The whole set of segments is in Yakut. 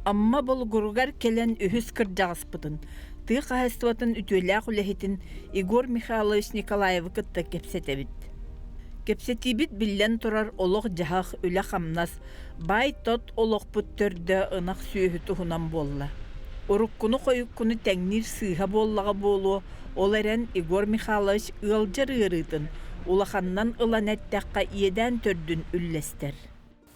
Амма Болугуругар кэлэн үһүс кырдьаҕаспытын, тыа хаһаайыстыбатын үтүөлээх үлэһитин Егор Михайлович Николаевы кытта кэпсэтэбит. Кэпсэтиибит биллэн турар олох-дьаһах, үлэ-хамнас, баай-тот олохпут төрдө ынах сүөһү туһунан буолла. Уруккуну-хойуккуну тэҥниир сыыһа буоллаҕа буолуо, ол эрэн Егор Михайлович ыалдьар ыарыытын улаханынан ылан эттэххэ иэдээн төрдүн үллэстэр.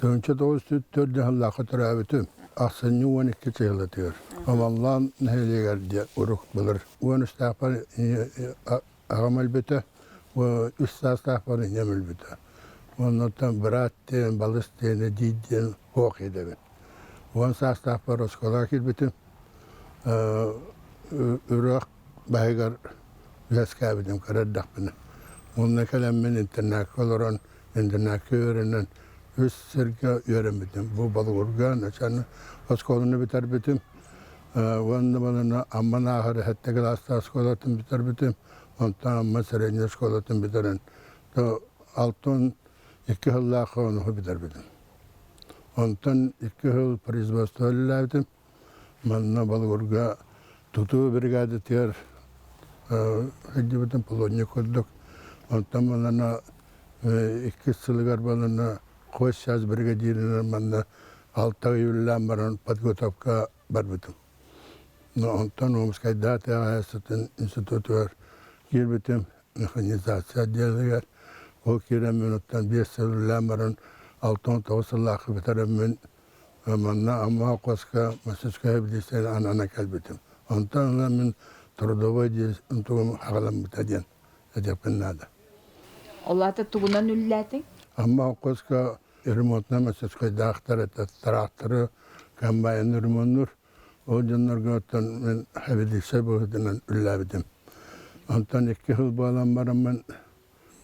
1904 дьаһаллаахха төрөөбүтүм. Ахсынньы 12 сылатыгар. Амаллаан нэһилиэгэр диэн урук былыр. Уон үстээхпэр аҕам өлбүтэ, үс саастаахпар ийэм өлбүтэ. Оннуттан быраат диэн, балыс диэн, эдьиий диэн суох идэбин. Уон саастаахпар оскуолаҕа киирбитим. Үрэх баһыгар үөскээбитим кыра эрдэхпинэ. Уонна кэлэммин интернакка олорон интернакка үөрэнэн үс сиргэ үөрэммитим. Бу Болугурга начальнай оскуоланы бүтэрбитим. Уонна балана Амма Нааһар сэттэ кылаастаах оскуолатын бүтэрбитим. Онтон Амма средней оскуолатын бүтэрэн 62 сыллаахха ону бүтэрбитим. Онтон икки сыл производство үлэлээбитим. Манна Болугурга тутуу бригадатыгар сылдьыбытым полонник курдук. Онтон манна иккис сылыгар балана хозчас бригадирынан манна алта ый үлэлээн баран подготовка барбытым. Онтон Омскайдаа тыа институтугар киирбитим механизация отделыгар. Ол киирэммин оттон биэс сыл үлэлээн баран 69 сыллаахха бүтэрэммин Манна Амма холкуоска мастерская билиссэни анана кэлбитим. Онтон ыла мин трудовой тугум аҕаламмыта диэн этиэхпин наада. Ол аата тугунан үллээтиҥ? Амма холкуоска ремонтнай мастерскайдаахтар этэ, тыраахтары, комбайны ремоннуур. Ол дьоннорго оттон мин хэбилиссэ быһыытынан үллээбитим. Онтон икки сыл буолан бараммын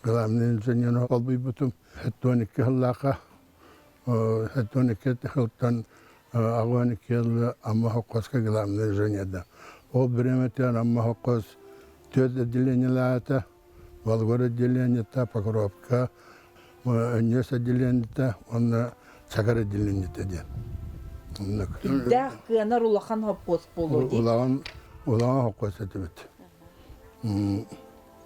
главный инженер холбуйбутум. 72 сыллаахха 72 сылтан 82 сылы Амма холкуоска главный инженерда. Ол бириэмэтигэр Амма холкуос түөрт отделениелаата, Болгор отделениета, Покровка, Өнньүөс отделениета уонна Чакар отделениета диэн. Үрдээх кыанар улахан холкуос буолуо дии. Улахан улахан холкуос этибит.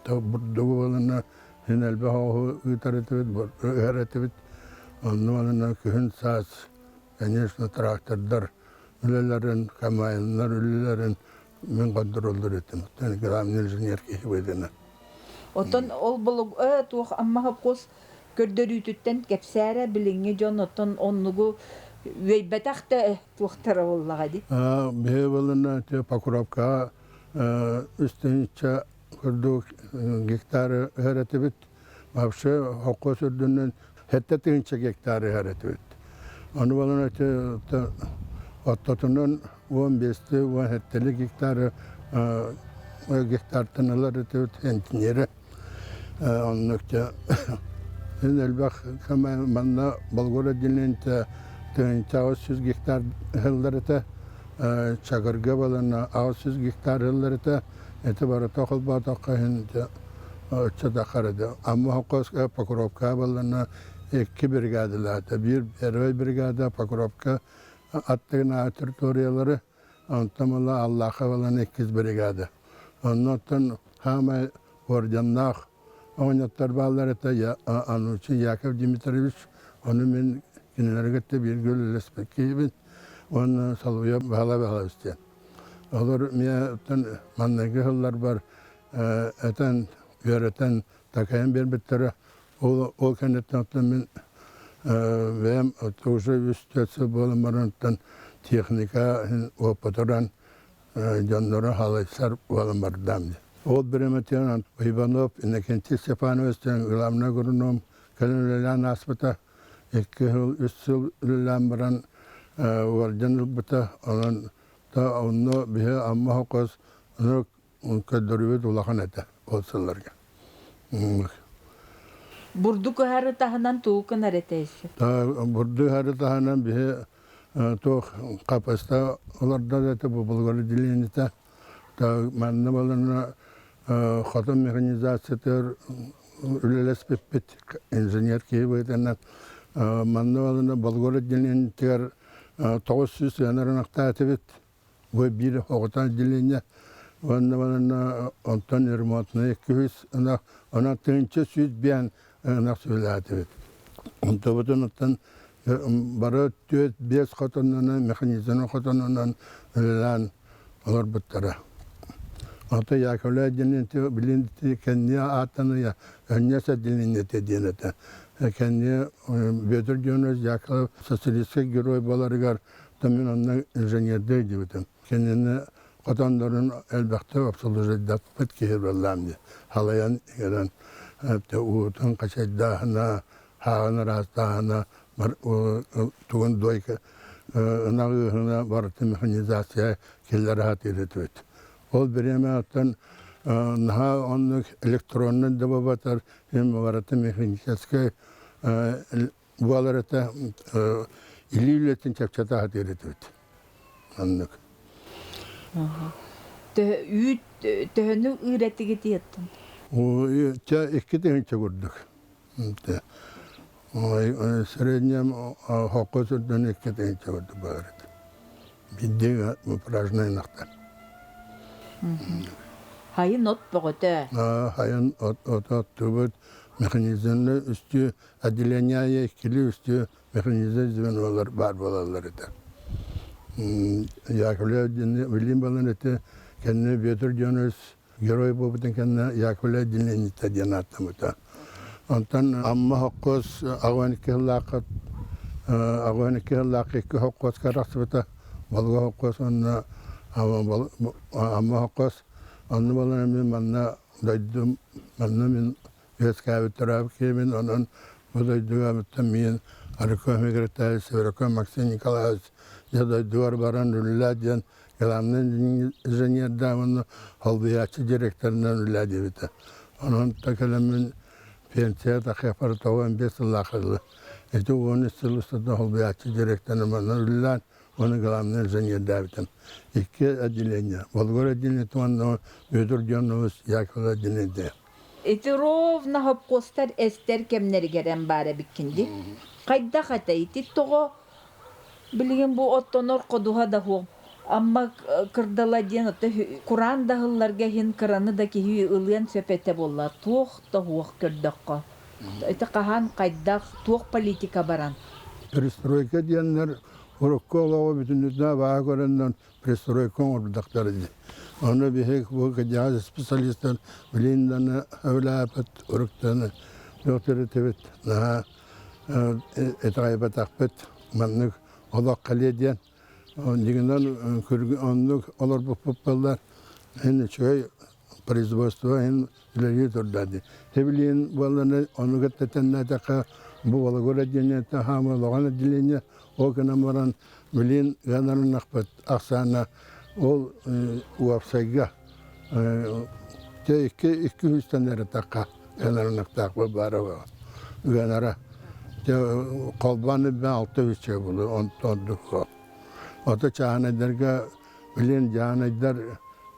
Бурдугу буолана син элбэх оҕу ыытар этибит, ыһар этибит. Онно манна күһүн саас, конечно, трактордар үлэлэрин, комбайннар үлэлэрин мин контроллуур этим. Главный инженер киһи быһыытынан. Оттон ол булуг туох Амма хопкуос көрдөрүүтүттэн кэпсээрэ билиҥҥи дьон оттон оннугу үөйбэтэх да туохтара буоллаҕа дии. Биһи буолана Покровкаҕа үс тыһыынча курдук гектары ыһар этибит. Вообще холкуос үрдүнэн 7 тыһыынча гектары ыһар этибит. Ону балан оттотунан 15 17 гектары гектартан ылар этибит инженерэ. Оннукча элбэх манна Болгор отделениета тыһыынча 800 гектар ыһыллар этэ. Чагырга балана 800 гектар ыһыллар этэ. Ити барыта холбоотоххо иһин ыччатаххар этэ. Амма холкуоска Покровка балана икки бригадалаата. Биир первай бригада Покровка аттыгынааҕы территориялары, онтон ыла Аллаха балана иккис бригада. Оннуттан хаамай орденнаах оҕонньоттор бааллар этэ Анучин Яков Дмитриевич, ону мин кинилэргэ кытта бииргэ үлэлэспит киһибин уонна Соловьев Баһылай Баһылаевич диэн. Олор миэттэн манныгы сылларбар этэн, үөрэтэн, такайан биэрбиттэрэ. Ол, ол кэнниттэн мин бэйэм уже үс түөрт сыл буолан баран техника опытыран дьоннору халайсар буолан бардам. Ол бириэмэтигэр Иванов Иннокентий Степанович диэн главный агроном кэлэн үлэлээн ааспыта. Икки сыл, үс сыл үлэлээн баран уордьан ылбыта. Онон онно биһи Амма холкуос көрдөрүүбүт улахан этэ ол сылларга. Бурдук ыһары таһынан тугу гынар этэ еще? Бурдук ыһары таһынан биһи туох хапыста олордор этэ бу Булгар отделениета. Манна балана хотон механизациятыгар үлэлэспиппит инженер киһи быһыытынан манна балана Болгор отделениетыгар 900 ыанар ынахтаатыбыт. Бу биир оҕотон отделение уонна манна онтон ремонтнай 200 ынах, онон 1105 ынах сүлээтибит. Онтобутун оттон бары 4-5 хотонунан, механизмнай хотонунан үлэлээн олорбуттара. Ото Яковлев диэн билин кэнниэ ааттаныйа Өнньэс отделениете диэн этэ. Кэнниэ Петр Дионович Яковлев социалистическай герой буоларыгар мин онно инженердии диэбитим. Кинини хотоннорун элбэхтик обслуживайдаппыт киһи буоллаам дии. Халайан иҥэрэн уутун хачайдааһына, хааҕын ыраастааһына, тугун дойка ынах ыыһына барыта механизация киллэрэ сатыыр этибит. Ол бириэмэттэн наһаа оннук электронный да буолбатар, барыта механическай буолар этэ, илии үлэтин чэпчэтэ сатыыр этибит. Оннук. Үүт төһөнү ыыр этигит иһиттин? 2000 курдук. Среднем хокко сүрдэн 2000 курдук баар этэ. Биирдии пражнай ынахтар. Хайын от бөҕөтө. Хайын от оттубут механизмный үстүү отделение иккили үстүү механизм звенолар баар буолаллар этэ. Яковлев билим балан этэ кэннэ Петр Дионович герой буолбутун кэннэ Яковлев отделениета диэн ааттаммыта. Онтон Амма хоккос 82 сыллаахха 82 сыллаахха икки хоккоска арахсыбыта. Болго хоккос уонна Амма хоккос. Онно балан мин манна дойдум манна мин үөскээбит төрөөбүт киһибин, онон бу дойдуга миин Арыков Мигритаевич, Северяков Максим Николаевич дьэ дойдугар баран үлэлээ диэн главный инженердээх уонна холбуйааччы директорынан үлэлээ диэбитэ. Онон кэлэммин пенсия тахыаппар 95 сыллаах ылла. Ити 13 сыл устата холбуйааччы директорынан манна үлэлээн уонна главный инженердээбитим. Икки отделение. Болгор отделениетин уонна Петр Дионович Яковлев отделение. Ити ровно хопкуостар эстэр кэмнэригэр эн баар эбиккин дии. Хайдах этэй? Ити тоҕо билигин бу оттонор ходуһа да суох. Амма кырдала диэн ото кураан да ыһылларга иһин кыраны да киһи ылыан сөп этэ буолла. Туох да суох көрдөххө. Ити хаһан, хайдах, туох политика баран? Перестройка диэннэр урукку олоҕу бүтүннүүтүнэ баа көрөннөн пристройка оҥорбутахтар дии. Ону биһиги бу кырдьаҕас специалистар билин даҕаны уруктаны төрүтүбүт наһаа итэҕэйбэтэхпит маннык олох кэлиэ диэн дьиҥинэн оннук олорбуппут буоллар эн үчүгэй производство иһин үлэлии турда дии. Хэбилиин буолланы ону кытта тэннээтэххэ бу Вологодь отделениета хаама улахан отделение ол гынан баран билин ыанарынахпыт ахсаана ол уопсайга икки икки үстэн эрэ тахха ыанарынахтаахпыт баара ыанара холбоон алта үчүгэй булу онтон ото чааһынайдарга Билин дьаанайдар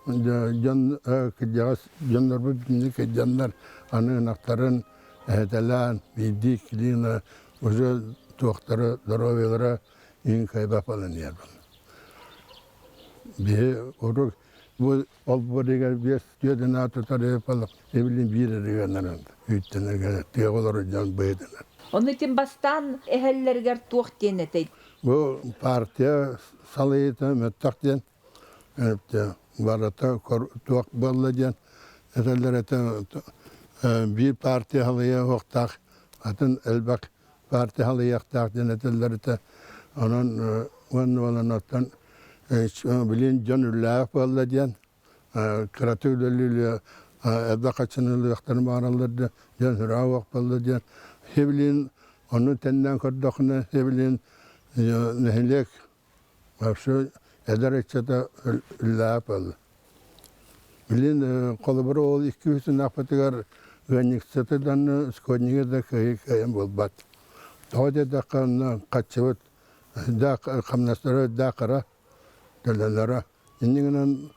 дьон кырдьаҕас дьоннорбут бүтүннүү кырдьаннар аны ынахтарын эһэтэлээн биирдии клина уже туохтара здоровьелара иҥ кыайбат буолан иһэр. Биһи урук бу олбуоригар биэс түөтүн тутар эпалык эбилин биир эригэннэрин үүттэнэргэ тыаҕа олорор дьон быһыытынан. Ону итин бастаан эһэллэригэр туох диэн этэй? Бу партия салайыыта мөттөх диэн барыта туох буолла диэн этэллэр этэ биир партия халыйа уохтаах атын элбэх партия халыйыахтаах диэн этэллэр этэ онон уонна буолан оттон билин дьон үлэлээх буолла диэн кыратык үлэлиир элбэх хаччыны ылыахтарын баҕараллар да дьон сүрэҕэ уох буолла диэн хибилин ону тэннээн көрдөххүнэ хибилин нэһилиэк вообще эдэр ыччата үлэлээп буолла билин холобура ол икки үс ынахпытыгар ыанньыксыты даҕаны скотнигы да кыайыы кыайан буолбат тоҕо диэтэххэ онно хаччыбыт хамнастара үрдээх кыра төлөнөрө Инньэ гынан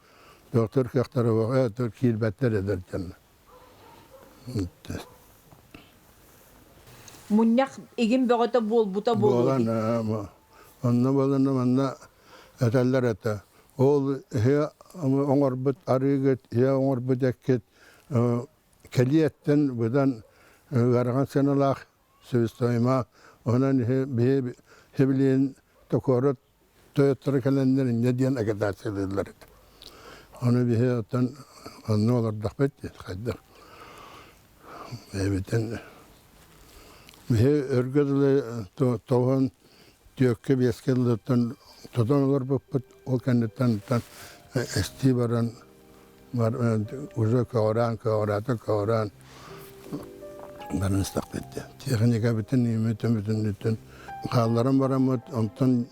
доктор кыахтара киирбэттэр эдэр дьон. Мунньах игин бөҕөтө буолбута буолуо. Буолан Онно буолан манна этэллэр этэ. Ол иһэ оҥорбут арыыгыт, иһэ оҥорбут эккит кэлиэттэн быдан ыарахан сыаналаах себестоимость. Онон иһи биһи хибилиин токуорут тойотторо кэлэннэр инньэ диэн агитациялыыллар этэ. Ону биһи оттон онно олордохпут хайдах эбитин биһи өргө дылы тоҕон түөккэ биэскэ дылыттан тутан олорбуппут ол кэнниттэн эстии баран уже көҕүрээн көҕүрээтэ көҕүрээн баран истэхпит диэн тиэхиньикэбитин үүммүтүн бүтүннүүтүн хаалларан бараммыт онтон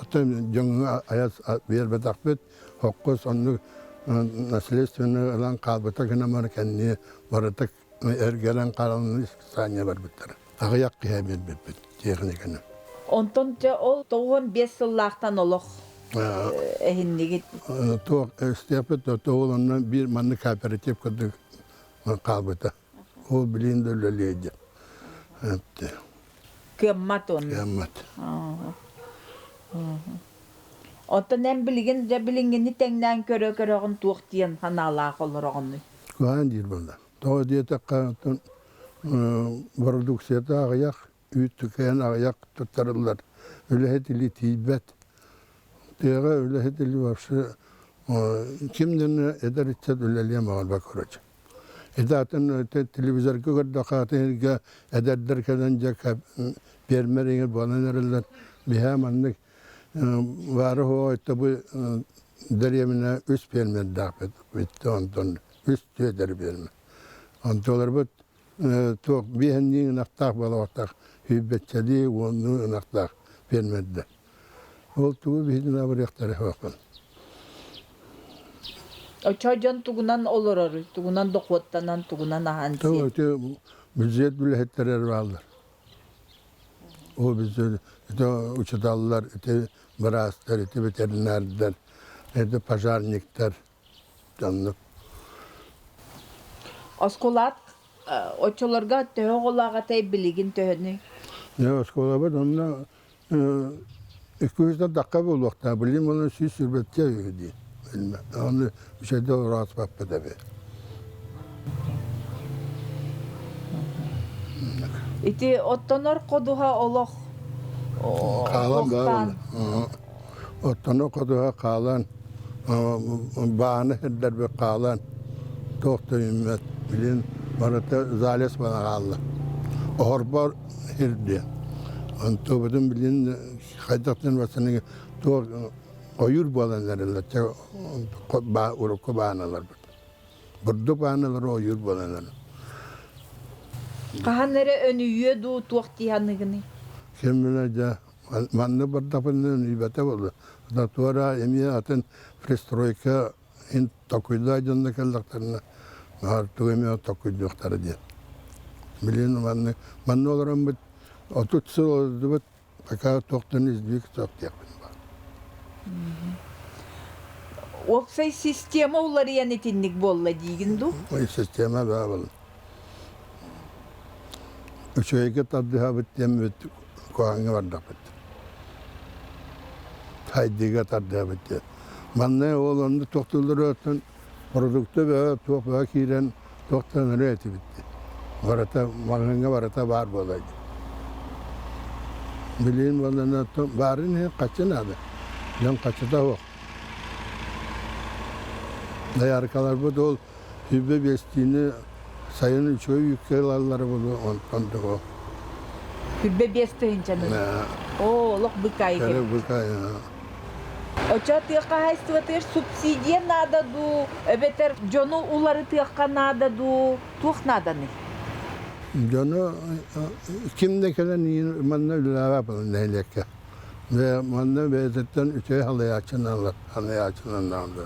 оттон дьоҥҥо айас биэрбэтэхпит хоккус оннук наследственный ылан хаалбыта гынан баран кэннии барыта эргэрэн хаалан исписание барбыттара аҕыйах киһи биэрбиппит тиэхиньикэни. Онтон дьэ ол 95 сыллаахтан олох эһиннигит? Туох истиэхпит да ол онно биир маннык кооператив курдук хаалбыта. Ол билин да үлэлиэйдэ. Кыаммат онно. Кыаммат. Оттон эн билигин дьэ билиҥҥини тэҥнээн көрө-көрөҕүн туох диэн санаалаах олороҕунуй? Куһаҕан диир буолла. Тоҕо диэтэххэ, оттон бородууксуйата аҕыйах, үүт түкээн аҕыйах туттарыллар. Үлэһит илии тиийбэт. Тыаҕа үлэһит илии вообще ким да эдэр ыччат үлэлиэн баҕарбат короче. Ити атын телевизорга көрдөххө атын сиргэ эдэрдэр кэлэн дьэ пиэрмэр иҥэр буолан эрэллэр. Биһээ маннык баары суоҕа бу дэриэбинэ үс пиэрмэрдээхпит бүттэ онтон үс түөтэр пиэрмэр. Онтуларбыт туох биэһэннии ынахтаах буолуохтаах сүүрбэччэлии уоннуу ынахтаах пиэрмэрдэр. Ол тугу биһигини абырыахтара суохпун. Оччо дьон тугунан олорор, тугунан дохуоттанан, тугунан аһаан сиэн? Ити бюджет үлэһиттэрэ бааллар. Ол бюджет ити учууталлар, ити быраастар, ити ветеринардар, ити пожарниктар дьоннор. Оскуолаат оччолорго төһө оҕолоох этэй, билигин төһөнүй? Оскуолабыт онно Икки дакка буолуохтаах, билим оны 127 үһү дии. Оны үчэйдэ олорооспаппыт эбит. Ити оттонор ходуһа олох хаалан баар. Оттонор ходуһа хаалан, бааны сирдэрбит хаалан, туох да үүммэт. Билин барыта залез бана хаалла. Оһорбор сир диэн. Онтубутун билин хайдахтан барсаны туох ойуур буолан эрэллэр урукку бааналарбыт. Бурдук бааналара ойуур буолан эрэр. Хаһан эрэ өнүйүө дуу туох дии саныыгыный? Ким билэр дьэ манна бардахпына өнүйбэтэ буолуо. Туора эмиэ атын пристройка ин токуйдаа дьонно кэллэхтэринэ баҕар тугу эмэ токуйдуохтара диэн. Билин манна манна олороммут 30 сыл олордубут пока туохтан избик суох диэхпин баар. Уопсай система уларыйан итинник буолла диигин дуу? Ой, система баа буолла. Үчүгэйгэ тардыһабыт диэммит куһаҕаҥҥа бардахпыт. Хайдыыга тардыһабыт диэн. Манна ол онно тохтууллар оттон продукта бөҕө туох бөҕө киирэн туохтан өрө этибит дии. Барыта маҕаһыыҥҥа барыта баар буолар дии. Билигин буоллаҕына баарын иһин хаччы наада. Дьон хаччыта суох. Дояркаларбыт ол 25-тиини сайын үчүгэй үүккэ ылаллара буолуо онтон да 25 тыһыынчаны. Оо, олох быкаайы. Кэрэ быкаайы. Оччо тыа хаһаайыстыбатыгар субсидия наада дуу, эбэтэр дьону уларытыахха наада дуу, туох нааданый? Дьону ким да кэлэн манна үлэлээбэт нэһилиэккэ. Манна бэйэтиттэн үчүгэй халайааччынан халайааччынан даҕаны.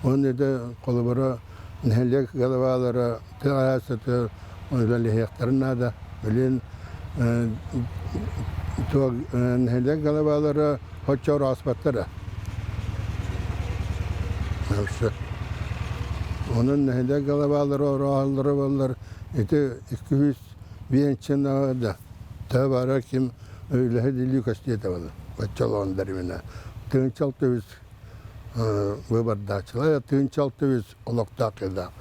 Уонна ити холобура нэһилиэк главалара тыа хаһаайыстыбатыгар үлэлэһиэхтэрин наада. Билин нэһилиэк главалара оччо орооспоттор Онон нэһилиэк главалара орооһоллоро буоллар ити 200 биэнсийэ да төһө баара ким үлэһит илии көстүө этэ буолла. Оччолоон дэриэбинэ 1063 выбордааччылар, 1063 олохтоох киһилээх.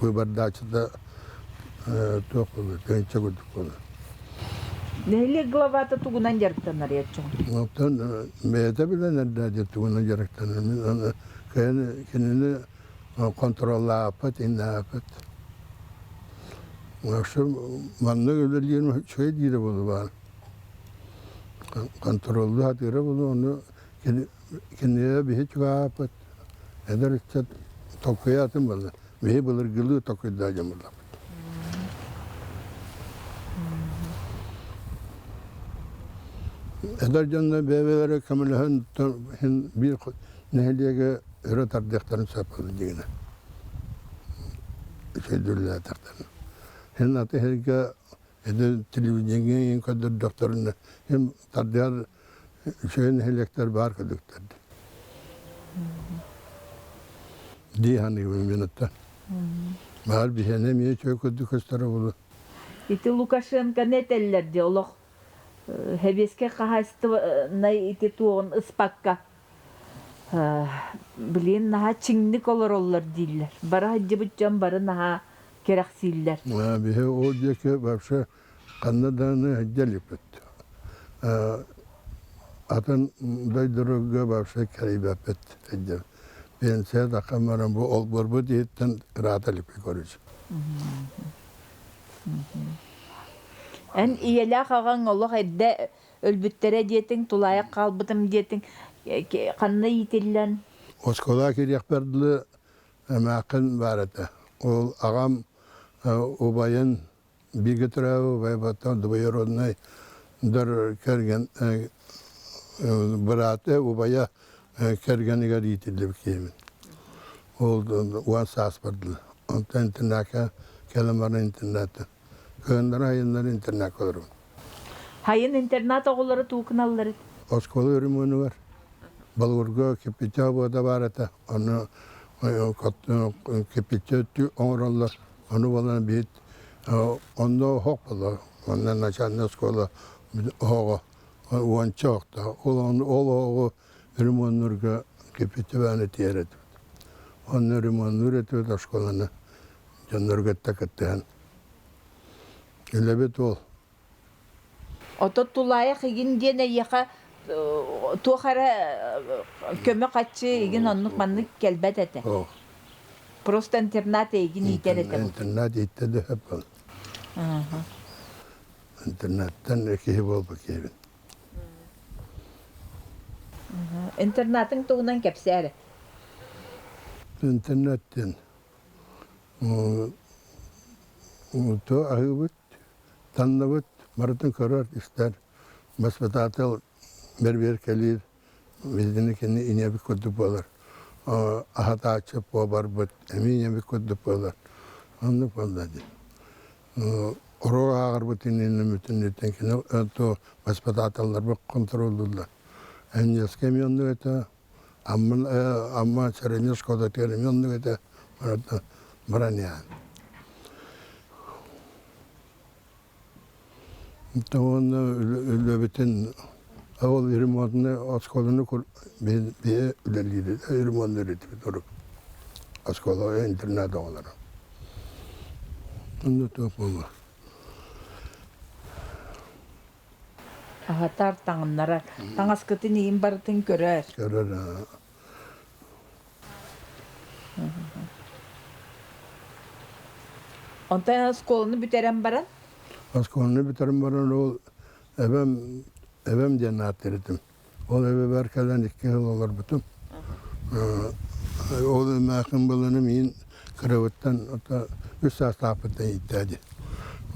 Выбордааччыта туох буолуо, тыһыынча курдук буолуо. Нэһилиэк главата тугунан дьарыктанар яччоҕун? Оттон бэйэтэ билэн эрдэ тугунан дьарыктанар. Мин кинини контроллааппыт, иннааппыт. Вообще маннык үлэлиир үчүгэй диирэ буолуо баар. Контроллуу сатыыра буолуо, ону кинилэр биһи чугаһааппыт. Эдэр ыччат толкуйа атын буолла. Биһи былыргылыы толкуйдаа дьон буоллахпыт. Эдэр дьонно бэйэлэрэ көмөлөһөн биир нэһилиэгэ өрө тардыахтарын сөп дигинэ. Сөйдүллээтэртэн. Һин аты сиргэ эдэр телевидение көрдөрдөхтөрүнэ һин тардыар үчүгэй нэһилиэктэр баар көрдүктэр. Дии саныыбын мин оттон. Баар биһиэнэ эмиэ үчүгэй курдук көстөрө буолуо. Ити Лукашенконы этэллэр дии олох Сэбиэскэй хаһаайыстыбаннай ити туоҕун ыспакка билигин наһаа чиҥник олороллор дииллэр. Бары сылдьыбыт дьон бары наһаа кэрэхсииллэр. Биһи ол диэки вообще ханна даҕаны сылдьа иликпит. Атын дойдуларга вообще кэлийбэппит сылдьар. Пенсия таххан баран бу олбуорбут иһиттэн ыраата иликпит короче. Эн ийэлээх аҕаҥ олох эрдэ өлбүттэрэ диэтиҥ, тулаайах хаалбытым диэтиҥ, ханна иитиллэн? Оскуола киириэхпэр дылы эмээххин баар этэ. Ол аҕам убайын бииргэ төрөөбүт убайбаттан двоюродный дар кэргэн быраата убайа кэргэнигэр иитиллибит киһибин. Ол 10 сааспар дылы. Онтон интернакка кэлэн баран интернаттан. Кыһыннары айыннары интернакка олоробун. Хайын интернат оҕолоро туукуналлар Оскуола өрөмүөнүгэр Балуурга кирпиччэ буода баар этэ. Ону кирпиччэ оҥороллор. Ону буолан биһит онно оһох буолла. Онно начальная школа оһоҕо уонча оһохтоох. Ол ол оһоҕу ремоннуурга кирпиччэ бааны тиэр этибит. Онно ремоннуур этибит оскуоланы дьоннорго кыттыһан. Үлэбит ол. Ото тулаайах игин диэн эйиэхэ туох эрэ көмө хаччы игин оннук маннык кэлбэт этэ. Просто интернат эйигин иитэр этэ. Интернат ииттэ да сөп Интернаттан киһи буолбут киһибин. Интернатыҥ туһунан кэпсээ эрэ. Интернаттан аһыыбыт Танныбыт, барытын көрөр, истэр. Воспитатель бэрбиэркэлиир, биһигини кини ийэбит курдук буолар. Аһатааччы поварбыт эмиэ ийэбит курдук буолар. Оннук буолла дии. Оруок ааҕарбыт иннинэ бүтүннүүттэн кини то воспитателларбыт контроллууллар. Энньэскэ эмиэ оннук этэ, Амма Амма средняя школатыгар эмиэ оннук этэ, барыта баран иһэн. Уонна үлэбитин ол ремонтны оскуоланы биһи үлэлиир ремоннуур этибит урут оскуола интернат оҕолоро. Онно туох буолуо. Аһатар, таҥыннарар. Таҥаскытын иһин барытын көрөр. Көрөр. Онтон оскуоланы бүтэрэн баран? Оскуоланы бүтэрэн баран ол эбэм эбэм диэн ааттыыр этим. Ол эбэбэр кэлэн 2 сыл олорбутум. Ол эмээхин былыным иин кырабыттан 3 саастаахпыттан ииттээди.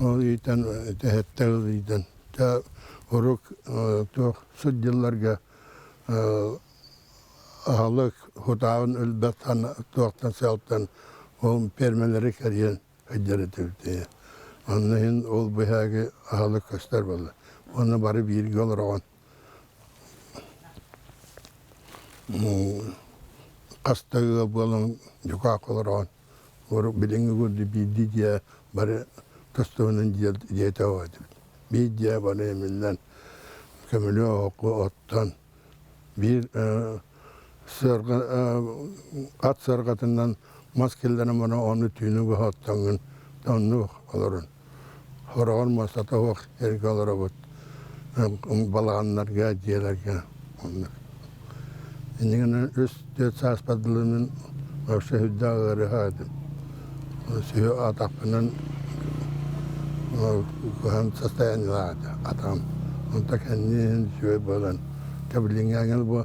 Ол иитэн тэһэттэ ыл иитэн. Урук туох сут дьылларга аһылык хутаабын өлбөт туохтан сыалтан ол пиэрмэлэри кэрийэн сылдьар этибит. Онно иһин ол быһааги аһылык көстөр буолла. Уонна бары бииргэ олороҕун. Хаста ыал буолан дьукаах олороҕун. Билиҥҥи курдук биирдии дьиэ бары тус-туһунан дьиэ дьиэтэ этибит. Биир дьиэ бары эмиллэн. Көмүлүө оттон биир сыарҕа ат сыарҕатынан мас киллэрэн баран ону түүнү быһа оттоҥҥун оннук олорон хороҕор муостата суох сиргэ олоробут балаҕаннарга дьиэлэргэ оннук иннигинэн үс түөрт сааспар дылы мин вообще сүрдээх ыарыһах этим сүһү атахпынан кыһан состояниелаах этэ атаҕым онто кэннин үчүгэй буолан кэбилиҥҥээҥил бу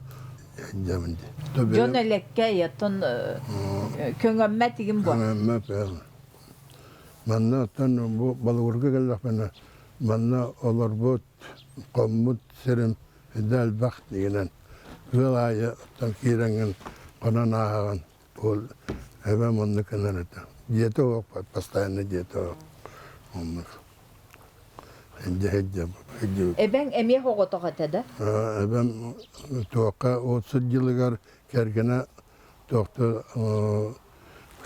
дьэмин Дьон элэккэй, оттон көҥөммөт игин буо. Көҥөммөт Манна оттон бу Болугурга кэллэхпинэ манна олорбут, хоммут сирим да элбэх дигинэн ыал аайы оттон киирэҥҥин хонон ааһаҕын. Ол эбэм оннук гынар этэ. Дьиэтэ суох, постоянно дьиэтэ суох. Оннук. Эбэҥ эмиэ оҕотох этэ да? Эбэм туохха отсут дьылыгар кэргэнэ туохта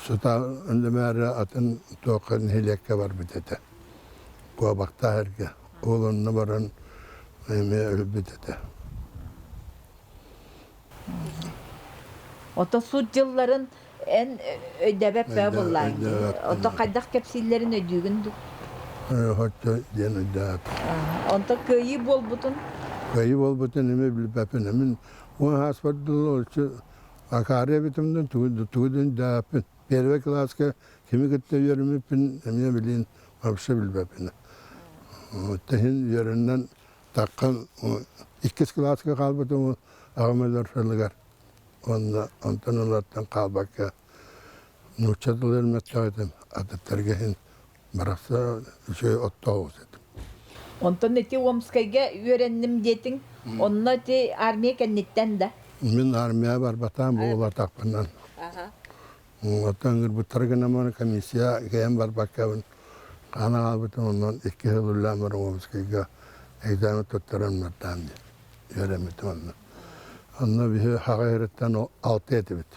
сыта өлүмээрэ атын туохха нэһилиэккэ барбыт этэ. Куобахтаах эргэ. Ол онно баран эмиэ өлбүт этэ. Ото сут дьылларын эн өйдөөбөппө буллаан. Ото хайдах кэпсииллэрин өйдүүгүн дуу? Хоччо диэн өйдөөт. Онто кыайыы буолбутун? Кыайыы буолбутун эмиэ билбэппин. Мин уон ааспар дылы акаары эбитим тугу да өйдөөппүн. Первый кылааска кими кытта үөрэммиппин эмиэ билин вообще билбэппин. Тэһин үөрэнэн таххан иккис кылааска хаалбытым аҕам өлөр сылыгар уонна онтон ылартан хаалбакка нуучча тылын мөттөх этим атыттарга иһин барахса үчүгэй оттоох этим. Онтон ити Омскайга үөрэнним диэтиҥ, онно ити армия кэнниттэн да? Мин армия барбатаам буолатахпынан. Оттон ыҥырбыттара гынан комиссия кэйэн барбаккабын хаана хаалбытым онон икки сыл үлэлээн баран Омскайга экзамен туттаран бартаам диэн үөрэммитим онно. Онно биһи хаҕа иһириттэн алты этибит.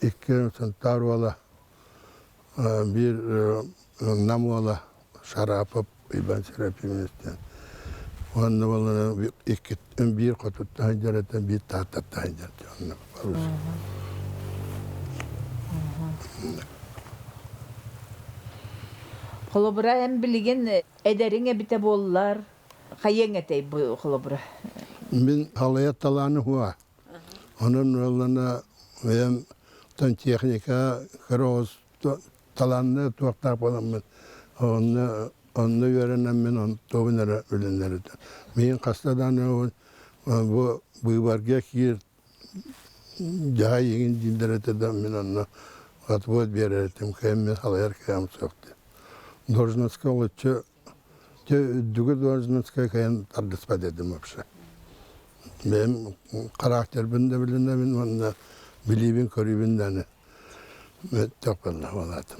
Икки Сунтаар уола, биир Нам уола Шарапов Иван Серафимович диэн. Уонна буолла иккиттэн биир хотуттан сылдьар этэ, биир Тааттаттан сылдьар этэ. Онно Холобура, эн билигин эдэриҥ эбитэ буоллар, хайыаҥ этэй бу холобура? Мин халыйар талааны хуа. Онон уоллана бэйэм техника кыра оҕус талааннаах туохтаах буоламмын онно онно үөрэнэммин тугун эрэ үлэннэритэ. Миигин хаста даҕаны бу быыбарга киир дьаһай игин дииллэр этэ да мин онно отвод биэрэр этим кыайан мин халайар кыаҕым суох диэн. Должностка олоччу дьэ үрдүгү должностка кыайан тардыспат этим вообще. Бэйэм характербын да билинэбин уонна билиибин-көрүүбүн даҕаны Мөттөх буолла буолаатым.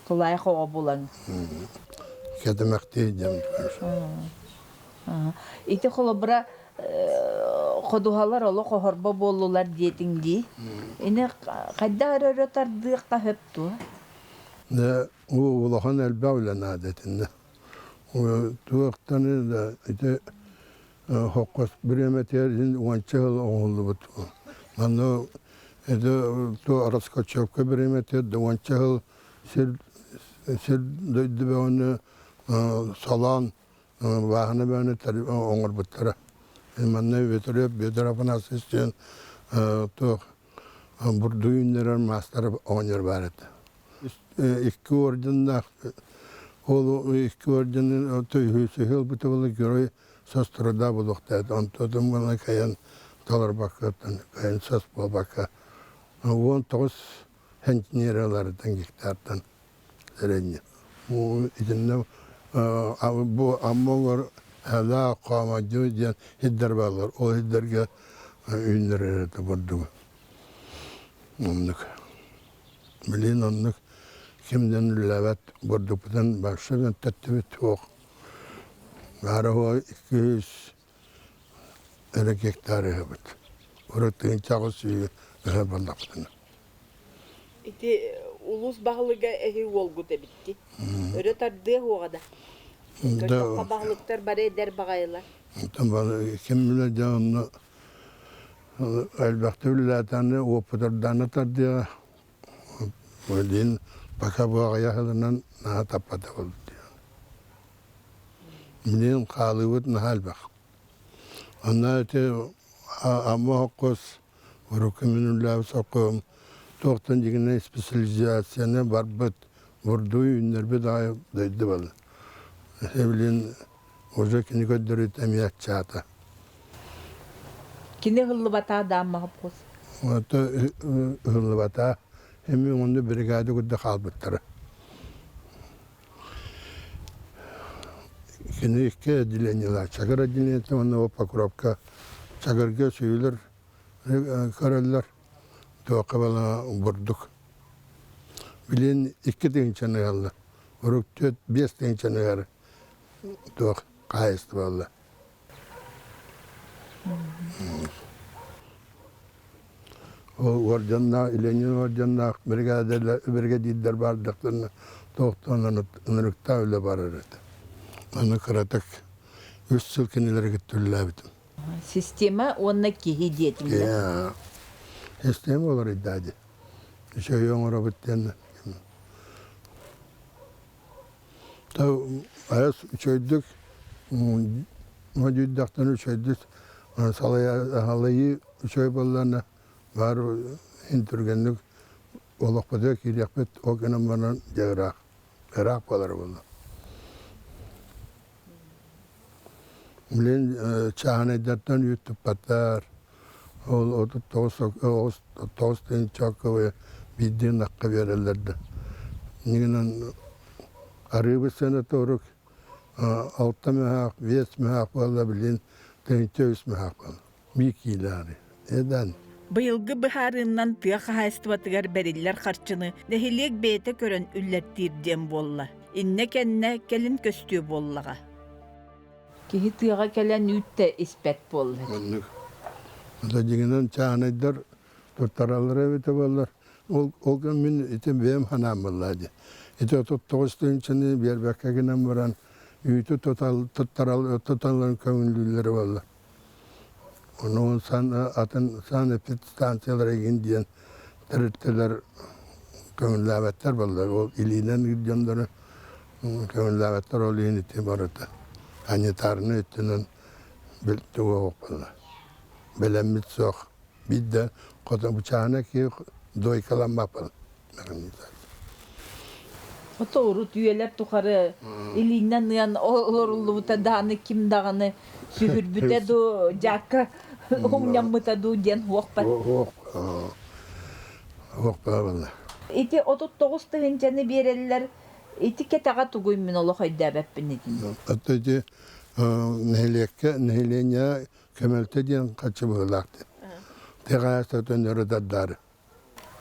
Тулаайах оҕо булан. Кэтэмэхтии дьэм. Ити холобура ходуһалар олох оһорбо буоллулар диэтиҥ дии. Ини хайдах эрэ өрө тардыахха сөп дуо? Дэ улахан элбэх үлэ наада этиннэ. Туохтан да ити Хоккос бириэмэтигэр иһин уонча сыл оҥоһуллубут. Манна это то раскачевка бириэмэтигэр да уонча сыл сир сир дойду бөҕөнү салаан бааһына бөҕөнү оҥорбуттара. Манна Петр Петр Афанасьевич диэн туох бурдук үүннэрэр маастар оҕонньор баар этэ. Икки орденнаах ол икки орденын үһү ылбыта буолла герой соструда буолуохтаах онтон уонна кайан толорбаккаттан кайан сос буолбакка 19 сентнераларыттан гектартан сэрэнньэ итиннэ бу Амма Ала Хоомодьу диэн сирдэр бааллар ол сирдэргэ үүннэрэр этэ бурдугу оннук билигин оннук кимдэн үлэлээбэт бурдукпутун барса төттүбүт суох Баара 200 эрэ гектар ыһабыт. Урут 1800 ыһа буоллахпытына. Ити улуус баһылыга эһи уолгут эбитти. Өрө тардыа уоҕа да. Көрдөххө баһылыктар бары эдэр баҕайылар. Ким билэр дьэ онно элбэхтик үлэлээтэҕинэ уопутурдаана тардыаҕа. Билигин пока бу аҕыйах сылынан наһаа таппата буолбут. Билигин хаалыыбыт наһаа элбэх. Онно ити Амма холкуос урукку мин үлэлээбит сопхуоһум туохтан дьиҥинэн специализацияны барбыт бурдугу үүннэрбит аҕай дойду буолла. Билигин уже кини көрдөрүүтэ эмиэ аччаата. Кини ыһыллыбатаа да Амма холкуос? Ыһыллыбатаа. Эмиэ онно бригада курдук хаалбыттара. Кини икки отделениелаах, Чагыр отделениета уонна Покровка. Чагырга сүүйүлэр көрөллөр, туохха бала бурдук. Билин икки тыһыынчаны ыһаллар. Урук түөрт, биэс тыһыынчаны ыһар туох хаһаайыстыба буолла. Ол орденнаах, Ленин орденнаах бригадирдэр баардахтарына туохтан ынырыктаах үлэ барар этэ. Аны кыратык үс сыл кинилэри кытта үлэлээбитим. Система уонна киһи диэтим да? Система олоройдаа дии. Үчүгэй оҥоробут диэн. Айас үчүгэйдик модьуйдахтан үчүгэйдик салайыы үчүгэй буоллаҕына баар иһин түргэнник олохпутугар киириэхпит ол гынан баран дьэ ыраах ыраах буолара буолла. Билигин чааһынайдартан үүт туппаттар. Ол 39 тыһыынча биирдии ынахха биэрэллэр да. Иннинэн арыыбыт сыаната урук алта мөһөөх, биэс мөһөөх буолла, билигин тыһыынча үс мөһөөх буолла. Биир киилэ арыы. Эдэн. Быйылгы быһаарыынан тыа хаһаайыстыбатыгар бэриллэр харчыны нэһилиэк бэйэтэ көрөн үллэртиир диэн буолла. Иннэ-кэннэ кэлин көстүө буоллаҕа. Киһи тыаҕа кэлэн үүт да испэт буолла. Оннук. Ата дьиҥинэн чааһынайдар туттараллара эбитэ буоллар, ол ол күн мин ити бэйэм санаам буоллаа дии. Ити 39 тыһыынчаны биэрбэккэ гынан баран үүтү тутал туттарал туталларын көҥүллүүллэрэ буолла. Ону сан атын санэпидстанциялар игин диэн тэрилтэлэр көҥүллээбэттэр буолла. Ол илиинэн дьоннору көҥүллээбэттэр ол иһин ити барыта санитарнай өттүнэн тугу буолла. Бэлэммит суох. Биир да бычаана киһи дойкаламмаппын. Ото урут үйэлэр тухары илиинэн ыан олоруллубута даҕаны ким даҕаны сүһүрбүтэ дуу, дьаакка умньаммыта дуу диэн уохпат. Уох буолла. Ити 39 тыһыынчаны биэрэллэр. Ити кэтэҕэ тугуй мин олох өйдөөбөппүн итини. Ото ити нэһилиэккэ нэһилиэнньэ көмөлтө диэн хаччы быһыылаах диэн. Тэҕээс өтөн өрө тардаары.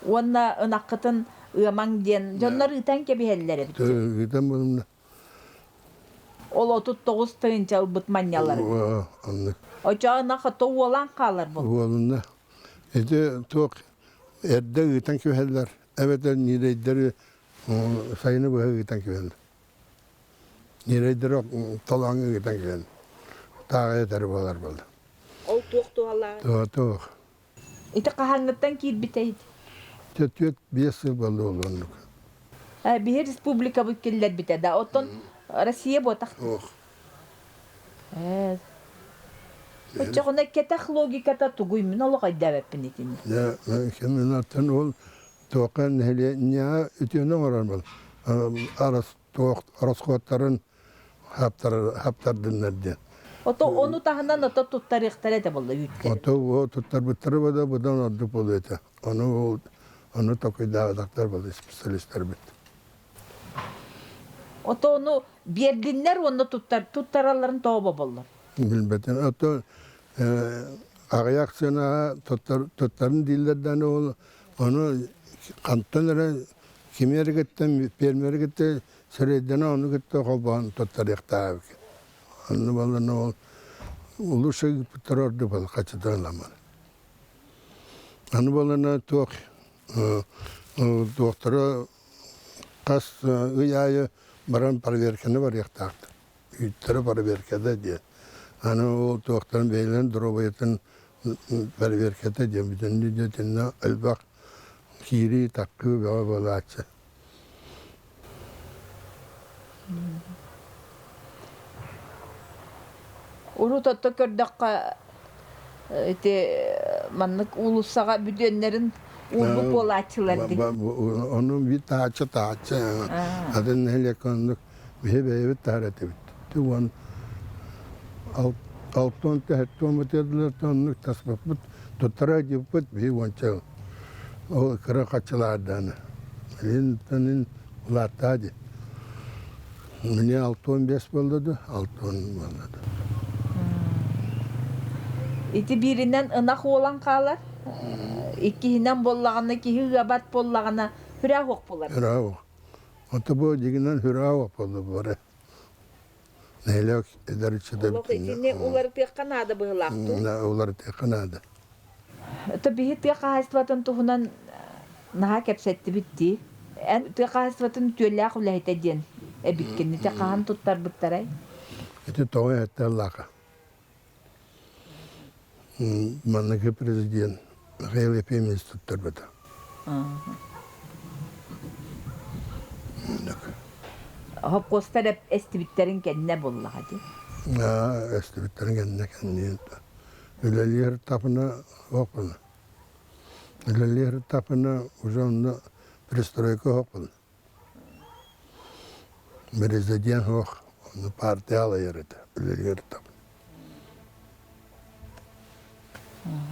Уонна ынаххытын ыамаҥ диэн дьоннор ыытан кэбиһэллэр эбит. Ыытан булумна. Ол 39 тыһыынча ылбыт манньалары. Оннук. Оччоҕо ынах ото уолан хаалар буолла. Уолунна. Ити туох эрдэ ыытан кэбиһэллэр эбэтэр ньирэйдэри сайыны быһа ыытан кэбиһэллэр. Ньирэйдэри толооҥҥо ыытан кэбиһэллэр. Тааҕы этэр буолар буолла. Ол туох туһалаах? Туох. Ити хаһааҥҥыттан киирбитэй? Түөрт биэс сыл буолла оннук. Биһи республикабыт киллэрбитэ да, оттон Россия буотах. Ох. Оччоҕуна кэтэх логиката тугуй мин олох өйдөөбөппүн итини. Дьэ, кимин ол туохха нэһилиэнньэҕэ үтүөнү оҥорор бол. Арас туох ороскуоттарын хаптардыннар диэн. Ото ону таһынан ото туттарыахтара этэ буолла үүттэрин. Ото туттарбыттара да быдан ордук буолуо этэ. Ону ону токуйдаабатахтар буолла специалистарбыт. Ото ону биэрдиннэр уонна туттар туттаралларын тоҕо боболлор? Билбэтин. Ото аҕыйах сыанаҕа туттарын дииллэр даҕаны ол ону хантан эрэ кими эрэ кытта фермери кытта Сирэйдэнэ ону кытта холбоон туттарыахтаах эбит. Онно буоллаҕына ол улуу ыыппыттара ордук буолла хаччытын ыламмын. Аны буоллаҕына туох туохтара хас ый аайы баран проверканы барыахтаахтар. Үүттэрэ проверката диэн. Аны ол туохтарын бэйэлэрин доруобуйатын проверката диэн бүтүннүү дьэ элбэх киирии таккыы бөҕө буолааччы. Урут отто көрдөххө ити маннык уулуссаҕа бүдүөннэрин уурбут буолааччылар дии. Ону биир тааччы тааччы атын нэһилиэккэ оннук биһи бэйэбит таһар этибит. Уон алтан тэһэттэн бытыардылартан оннук таспаппыт туттара дьыппыт биһи уонча ол кыра хаччылаардааны. Илин улааттаа дии. Мне 65 буолла да, 60 буолла да. Ити бииринэн ынах уолан хаалар, иккиһинэн буоллаҕына киһи ыабат буоллаҕына хүрээ уох буолар. Хүрээ уох. Ото бу дьигинэн хүрээ уох буолла бары. Нэһилиэк эдэр ыччата Олох итини уларытыахха наада быһылаах дуу? Уларытыахха наада. То биһи тыа хаһаайыстыбатын туһунан наһаа кэпсэттибит дии. Эн тыа хаһаайыстыбатын үтүөлээх үлэһитэ диэн эбиккин. Ити хаһан туттарбыттарай? Ити тоҕо эһэттэллаха. Манныгы президент Михаил Ефимович туттарбыта. Хопкуостар эстибиттэрин кэннэ буоллаҕа дии. Эстибиттэрин кэннэ кэнниин үлэлиир тапына оһохпуна. Үлэлиир тапына уже онно перестройка оһохпуна. Президент суох, онно партия алайар этэ, үлэлиир тапына.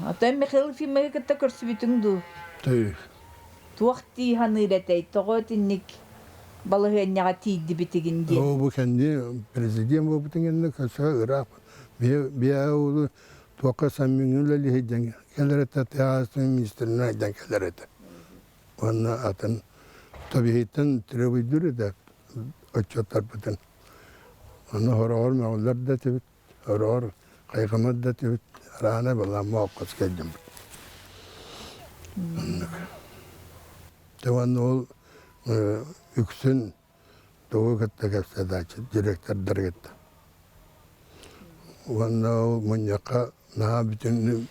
Оттон Михаил Ефимовиһы кытта көрсүбүтүҥ дуу? Түй. Туох дии саныыр этэй? Тоҕо итинник балаһыанньаҕа тиийдибитигин диэн? Оо, бу кэнни президент буолбутун кэннэ көрсө ыраах биэ уулу туохха саммиҥҥа үлэлиһидэн кэлэр этэ, тыа министринэн айдан кэлэр этэ. Уонна атын тобиһиттэн требуйдуур этэ отчуоттарбытын. Онно хороҕор мөҕүллэр да этибит, хороҕор хайҕамат да этибит, араана балаамма оккос кэлдиммит. Оннук. Те уонна ол үксүн тугу кытта кэпсэтээччи директордары кытта. Уонна ол мунньахха наһаа бүтүн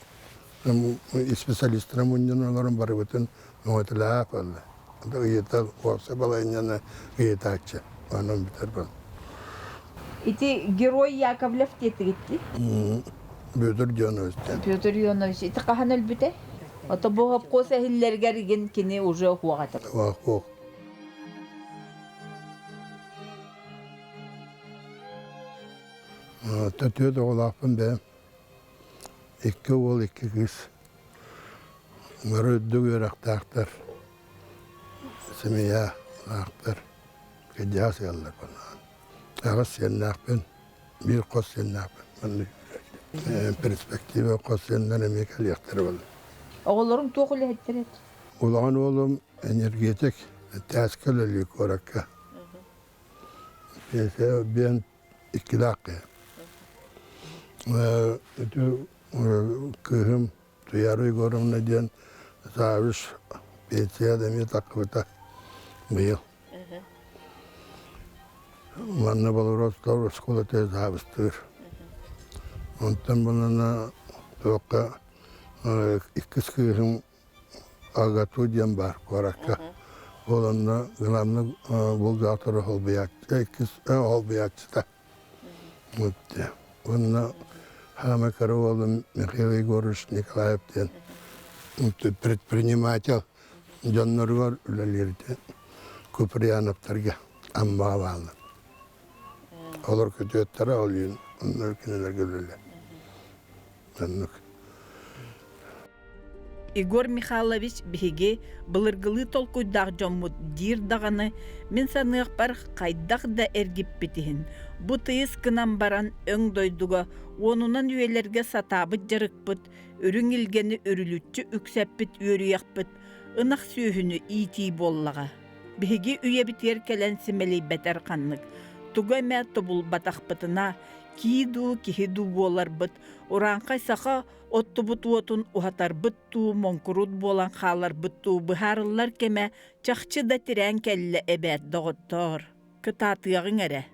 специалистара мунньан олорон барыбытын мөҕөтүлээх буолла. Ыйытар уопсай балаһыанньаны ыйытааччы. Онон бүтэр буолла. Ити Герой Яковлев диэтигит дии? Петр Ионович диэн. Петр Ионович ити хаһан өлбүтэй? Ото бу хопкуос эһиллэригэр игин кини уже уһуох этэ. Уһуох. Төрт оҕолоохпун бэйэм. Икки уол, икки кыыс. Бары үрдүк үөрэхтээхтэр, семьялаахтар, кырдьаҕас сыаллар буоллаҕа. Аҕыс сиэннээхпин, биир хос сиэннээхпин. Маннык перспектива хос сиэннэр эмиэ кэлиэхтэрэ буолла. Оҕолоруҥ туох үлэһиттэр эт? Улахан уолум энергетик, тээскэ үлэлиир куоракка. Пенсия биэн иккилээх киһи. Ити кыыһым Туяра Егоровна диэн завуч пенсия эмиэ тахсыбыта быйыл. Манна Болоростор оскуолата завустыыр. Онтон булана туохха иккис кыыһым АГАТУ диэн баар куоракка. Ол онно главный бухгалтер холбуйааччы, иккис холбуйааччыта. Уонна хаама кыра уолум Михаил Егорович Николаев диэн предприниматель дьонноругар үлэлиирдэ Куприяновтарга Аммаҕа бааллар. Олор күтүөттэрэ ол иһин онно кинилэргэ үлэлиир. Оннук. Егор Михайлович биһиги былыргылыы толкуйдаах дьоммут диир даҕаны, мин саныахпар хайдах да эргиппит иһин, бу тыйыс гынан баран өҥ дойдуга уонунан үйэлэргэ сатаабыт дьарыкпыт, үрүҥ илгэни үрүлүччү үксэппит үөрүйэхпит ынах сүөһүнү иитии буоллаҕа. Биһиги үйэбитигэр кэлэн симэлийбэтэр ханнык, тугу эмэ тобулбатахпытына, кии дуу, киһи дуу буоларбыт, урааҥхай саха оттубут уотун уһатарбыт дуу, моҥкуруут буолан хааларбыт дуу быһаарыллар кэмэ чахчы да тирээн кэллэ эбээт, доҕоттоор, кытаатыаҕыҥ эрэ.